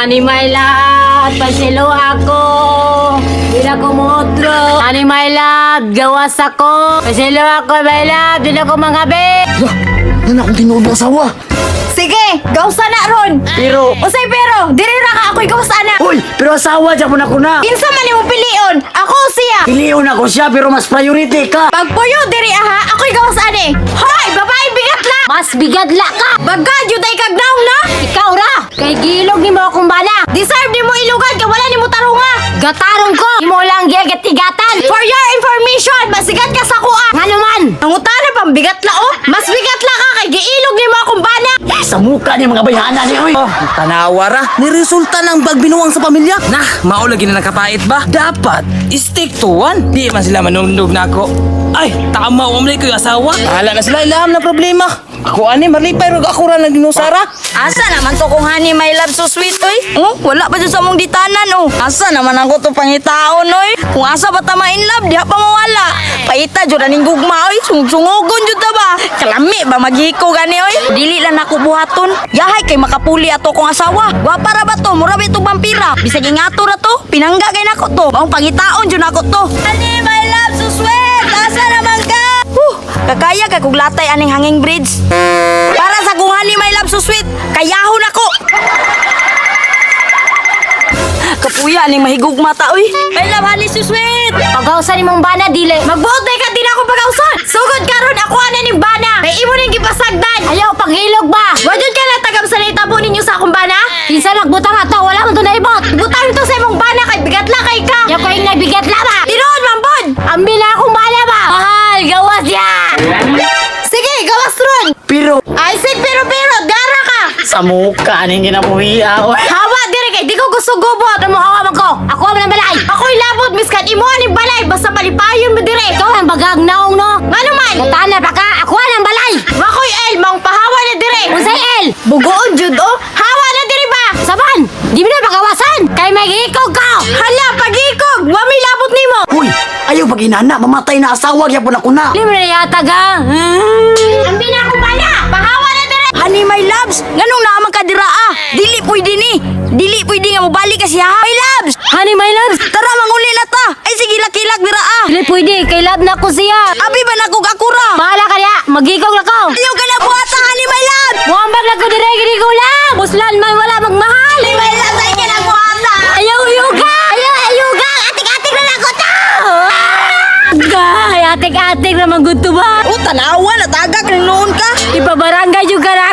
Honey, my love, pasilo ako. Di na ko mootro. Honey, my love, gawas ako. Pasilo ako, my love. Di na ko manghabi. Lah, nan akong tinuod na asawa. Sige, gawsa na ron. Pero, Usay pero, diri ra ka ako'y gawas ana. Uy, pero asawa dyan mo na ko na. Kinsa man nimo pilion? Ako o siya. Pilion ako siya pero mas priority ka. Pagpuyo diri aha, ako'y gawas ani. Hoy, babae bigat la. Mas bigat la ka. Baga jud ay kagnaw na. Ikaw ra. Kay gilog ni mo akong bana. Deserve nimo ilugan kay wala nimo tarunga. Gatarong ko. Imo lang gigat-igatan. For your information, masigat ka sa kuha. Ngano man? Nangutana pang bigat la oh. Mas bigat la ka kay giilog nimo akong bana. Sa muka ni mga bayhana ni oy. Oh, tanawa ra. Ni resulta ng pagbinuang sa pamilya. Nah, mao lagi na nakapait ba? Dapat stick to one. Di man sila manundog na ako. Ay, tama wa man ko yung asawa. Bahala na sila ilaham na problema. Ako ani marlipay rog ako ra nang ginusara. Asa naman to kung honey my love so sweet oy? Oh, wala pa dyan sa mong ditanan oh. Asa naman ako to pangitaon oy? Kung asa ba ta ma-in love diha pa mawala. Paita jud aning gugma oy, sungsungogon jud ta ba? Kalami ba maghiko gani oy? Dili lang nako buhaton. Yahay kay makapuli ato kong asawa. Gwapa ra ba to? Mura ba itong vampira? Bisag ingato ra to. Pinangga kay nako to. Maong pangitaon jud nako to. Honey my love so sweet. Asa naman ka? Huh, kakaya kay kog latay aning hanging bridge. Para sa kung honey my love so sweet, kayahon ako. Kapuya aning mahigugma ta oy. My love honey so sweet. Pagawsan nimong bana dili. Magbuot day ka din ako pagawson. Sugod karon ako ana ning bana. Kay imo ning gipasagdan. Ayaw paghilog ba? Wa jud ka natagam sa naitabo ninyo sa akong bana? Kinsa nagbutang ato wala man to naibot. Butang to sa imong bana kay bigat la kay ka. Yaw ko ing bigat la ba? Tinuod man pod. Ambil na akong bana ba? Mahal, gawas ya. Sige, gawas ron. Pero Ay sig pero pero gara ka. sa muka ning ginabuhi oy. Hawa dire kay di ko gusto gubot. Ano mo hawa man ko? Ako man ang balay. Ako'y labot miskan imo aning balay basta palipayon mo dire. Ikaw ang bagag naong no. Ngano man? Mutana pa ka, ako ang balay. Wako'y L maong pahawa na dire. Unsay L? Bugoon jud oh. Hawa na dire ba? Saban, di mo na pagawasan. Kay magikog ka. Hala pagikog, wa may labot nimo. Uy, ayaw pag inana, mamatay na asawa gyapon ako na. Di mo na yatag ha. Ambi na akong bana. Pahawa na dire. Honey my loves, nganong naa man ka dira ah? Dili pwede ni. Dili pwede nga mobalik ka siya. My loves, Honey, my loves. tara manguli na ta. Ay sige lakilak dira ah. Dili pwede, kay love na ko siya. Abi ba na kog akura? Bahala ka niya, magikog na ko. Ayaw ka na buhata, honey my love. Muambag na ko dire, gini ko lang. Buslan man wala magmahal. Honey my love, ay ka na buhata. Ayaw, yuga! Ayaw, ayuga! Atik-atik na lang ko to! Gay, atik-atik na mangguto ba? Oh, tanawa, natagak na noon ka. Ipabarangay juga na.